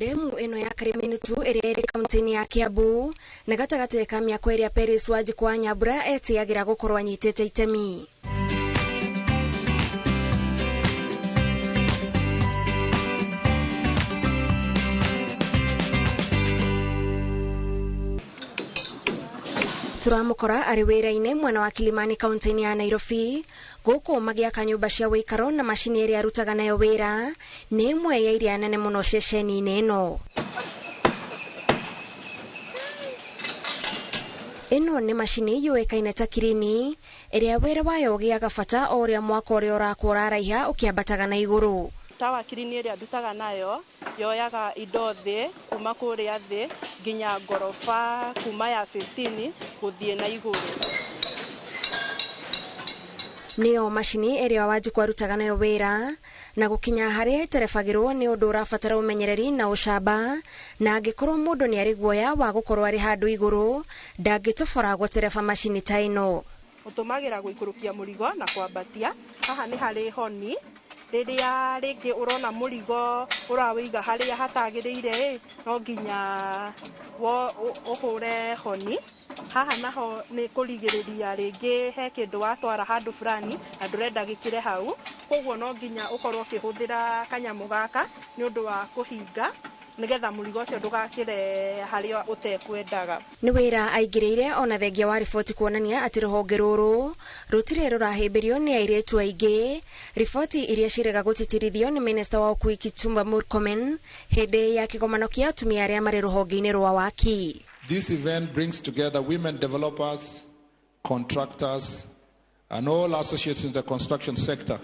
Ndemu ĩno ya Karimini tu ĩrĩa ĩrĩ kaunti-inĩ ya Kiambu na gatagatĩ ka mĩako ĩrĩa Peris Wanjikũ wa Nyambura etĩagĩra gũkorwo anyitĩte itemi. Turamukora arĩ wĩra-inĩ mwena wa Kilimani kaunti-inĩ ya Nairobi gũkũ magĩaka nyũmba cia wĩikaro na macini ĩrĩa arutaga nayo wĩra nĩ ĩmwe ya iria nene mũno ceceni-inĩ ĩno. Ĩno nĩ macini yũĩkaine ta kirini ĩrĩa wĩra wayo ũgĩaga bata o ũrĩa mwako ũrĩa ũrakwo ũraraiha ũkĩambataga na igũrũ. Tawa kirini ĩrĩa ndutaga nayo yoyaga indo thĩ kuma kũrĩa thĩ nginya ngoroba kuma ya 15 gũthiĩ na igũrũ. Nĩyo macini ĩrĩa Wanjikũ arutaga nayo wĩra na gũkinya harĩa ĩterebagĩrwo nĩ ũndũ ũrabatara ũmenyereri na ũcamba, na angĩkorwo mũndũ nĩ arĩ guoya wa gũkorwo arĩ handũ igũrũ ndangĩtobora gũtereba macini ta ĩno. Ũtũmagĩra gũikũrũkia mũrigo na kwambatia. Haha nĩ harĩ honi rĩrĩa rĩngĩ ũrona mũrigo ũrawĩiga harĩa hatagĩrĩire no nginya ũhũre honi. Haha naho nĩ kũrigĩrĩria rĩngĩ he kĩndũ watwara handũ fulani na ndũrenda gĩkĩre hau, koguo no nginya ũkorwo ũkĩhũthĩra kanyamũ gaka nĩ ũndũ wa kũhinga nĩgetha mũrigo ũcio ndũgakĩre harĩa ũtekwendaga. Nĩ wĩra aingĩrĩire ona thengia wa riboti kuonania atĩ rũhonge rũrũ rũtirĩ rũrahĩmbĩrio nĩ airĩtu aingĩ, riboti iria ciĩrĩga gũtitirithio nĩ minista wa ũkuui Kipchumba Murkomen hĩndĩ ya kĩgomano kĩa atumia arĩa marĩ rũhonge-inĩ rwa waki. This event brings together women developers, contractors, and all associates in the construction sector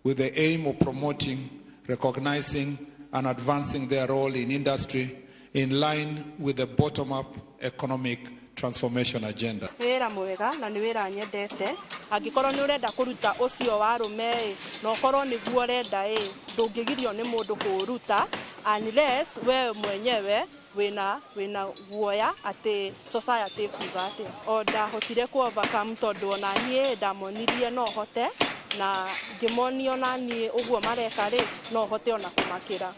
with the aim of promoting, recognizing, and advancing their role in industry in line with the bottom-up economic transformation agenda. Wĩra mwega na nĩ wĩra nyendete. Angĩkorwo nĩ ũrenda kũruta ũcio wa arũme ĩ, na ũkorwo nĩguo ũrenda ĩ, ndũngĩgirio nĩ mũndũ kũũruta unless we mwenyewe wĩna guoya atĩ society ĩkuga atĩa. O ndahotire kũ overcome tondũ ona niĩ ndamonirie no hote na ngĩmonio ona niĩ ũguo mareka rĩ, no hote ona kũmakĩra.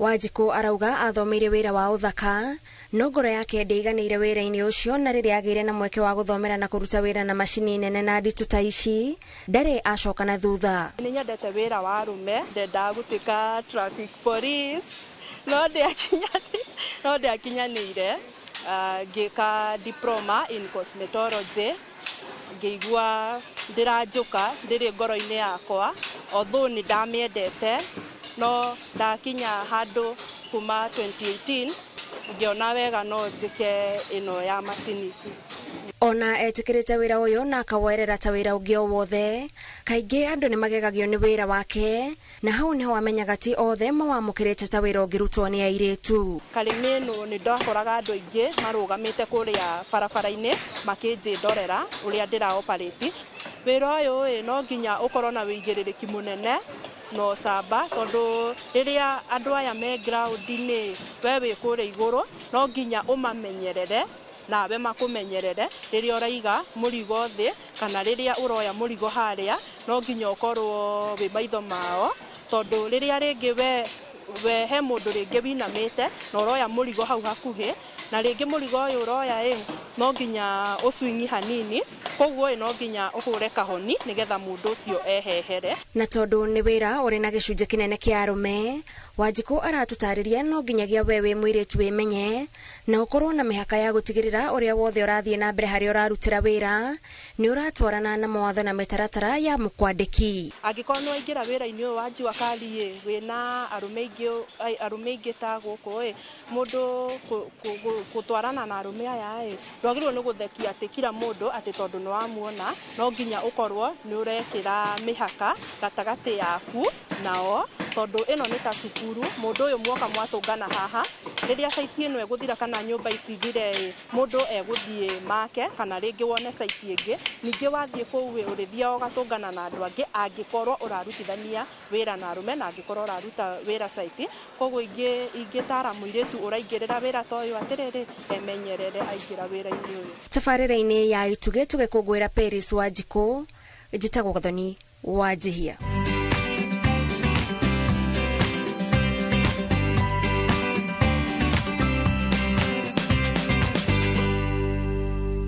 Wanjikũ arauga athomeire wĩra wa ũthaka no ngoro yake ndĩiganĩire wĩra-inĩ ũcio, na rĩrĩa agĩire na mweke wa gũthomera na kũruta wĩra na macini nene na nditũ ta ici ndarĩ acoka na thutha. Nĩ nyendete wĩra wa arũme, ndendaga gũtuĩka traffic police no ndĩakinyanĩire. Ngĩka diploma in cosmetology, ngĩigua ndĩranjũka ndĩrĩ ngoro-inĩ yakwa, although nĩ ndamĩendete no ndakinya handũ kuma 2018 ngĩona wega no njĩke ĩno ya macini ici. Ona etĩkĩrĩte wĩra ũyũ na akawoerera ta wĩra ũngĩ o wothe, kaingĩ andũ nĩ magegagio nĩ wĩra wake, na hau nĩho amenyaga ti othe mawamũkĩrĩte ta wĩra ũngĩrutwo nĩ airĩtu. Karĩmi ĩno nĩ ndakoraga andũ aingĩ marũgamĩte kũrĩa barabara-inĩ makĩnjĩndorera ũrĩa ndĩra operate. Wĩra ũyũ ĩ no nginya ũkorwo na wĩigĩrĩrĩki mũnene na ũcamba, tondũ rĩrĩa andũ aya me ground-inĩ we wĩ kũrĩa igũrũ no nginya ũmamenyerere nawe makũmenyerere rĩrĩa ũraiga mũrigo thĩ kana rĩrĩa ũroya mũrigo harĩa, no nginya ũkorwo wĩ maitho mao, tondũ rĩrĩa rĩngĩ we he mũndũ rĩngĩ winamĩte na ũroya mũrigo hau hakuhĩ, na rĩngĩ mũrigo ũyũ ũroya ĩ no nginya ũcwingi hanini, koguo ĩ no nginya ũhũre kahoni nĩgetha mũndũ ũcio ehehere. Na tondũ nĩ wĩra ũrĩ na gĩcunjĩ kĩnene kĩa arũme, Wanjikũ aratũtarĩria no nginyagia we wĩ mũirĩtu wĩmenye na ũkorwo na mĩhaka ya gũtigĩrĩra ũrĩa wothe ũrathiĩ na mbere harĩa ũrarutĩra wĩra nĩ ũratwarana na mawatho na mĩtaratara ya mũkwandĩki. Angĩkorwo nĩ waingĩra wĩra-inĩ ũyũ wa Jua Kali ĩ, wĩna arũme aingĩ ta gũkũ ĩ, mũndũ gũtwarana na arũme aya ĩ, ndwagĩrĩirwo nĩ gũthekia atĩ kila mũndũ atĩ tondũ nĩ wamuona, no nginya ũkorwo nĩ ũrekĩra mĩhaka gatagatĩ yaku nao, tondũ ĩno nĩ ta cukuru, mũndũ ũyũ mwoka mwatũngana haha, rĩrĩa site ĩno ĩgũthira kana nyũmba ici ithire ĩ, mũndũ egũthiĩ make kana rĩngĩ wone site ĩngĩ, ningĩ wathiĩ kũu ĩ, ũrĩthiaga ũgatũngana na andũ angĩ angĩkorwo ũrarutithania wĩra na arũme na angĩkorwo ũraruta wĩra site. Koguo ingĩtara mũirĩtu ũraingĩrĩra wĩra ta ũyũ atĩrĩrĩ, emenyerere aingĩra wĩra-inĩ ũyũ. Tabarĩra-inĩ ya Itugĩ tũgĩkũngũĩra Peris Wanjikũ, njĩtagwo Gathoni Wanjihia.